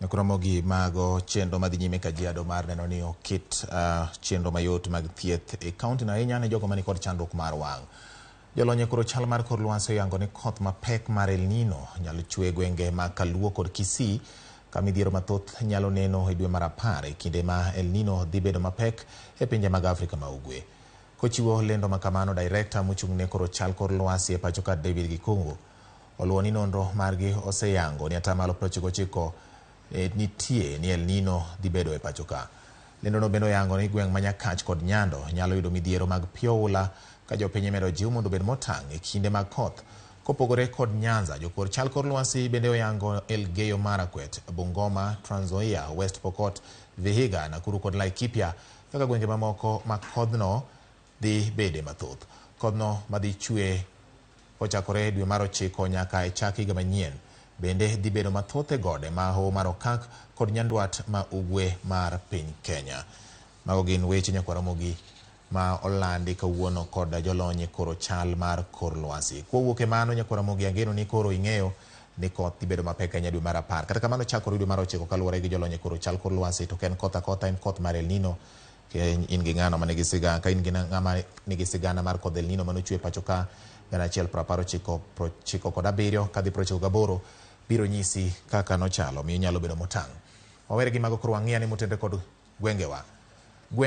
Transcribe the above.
Nyakwar mago chenro madhi nyime Kajiado mar neno ni oket chenro mayot mag thieth e kaunti no ahinya ne jogo mani kod chandruok mar wang'. Jolony e koro chal mar kor lwasi oyango ni koth mapek mar El Nino nyalo chwe e gwenge mag Kaluo kod Kisii ka midhiero mathoth nyalo neno e dwe mar 10 e kinde ma El Nino dhi bedo mapek e pinje mag Afrika ma Ugwe. Kochiwo lendo makamano, director mochung' ne koro chal kor lwasi e pacho ka David Gikungu oluwo ni nonro margi oseyango ni atamalo 99 nitie ni El Nino dhi bedo e pacho ka. Lendono bende oyango ni gweng' ma Nyakach kod Nyando nyalo yudo midhiero mag pi oula ka jopiny imedo jiw mondo obed motang' e kinde mag koth. Kopogore kod Nyanza, jokor chal kor lwasi bende oyango Elgeyo Marakwet, Bungoma, Trans Nzoia, West Pokot, Vihiga, Nakuru kod Laikipia kaka gwenge mamoko ma kodhno dhi bede mathoth. Kodhno madhi chwe kochakore dwe mar 9 nyaka e chak higa manyien bende dhi bedo mathoth e gode ma Hoho mar Okak kod Nyandwat ma Ugwe mar piny Kenya. Mago gin weche nyakwar Ramogi ma olandi kawuono kod jolony e koro chal mar kor lwasi. Kowuok e mano nyakwar Ramogi ageno ni koro ing'eyo ni koth dhi bedo mapek ahinya dwe mar 10. Kata kamano chakore dwe mar 9 kaluwore gi jolony e koro chal kor lwasi to ok en koth akotha en koth mar El Nino. In gi ng'ano manigi sigana ka in gi ng'ama nigi sigana mar kodh El Nino manochwe pacho ka 1997 kadhi 98 biro nyisi kaka nochalo miyo inyalo bedo motang'. Wawere gi mago koro wang'iya ni motenre kod gwengewa. Gweng'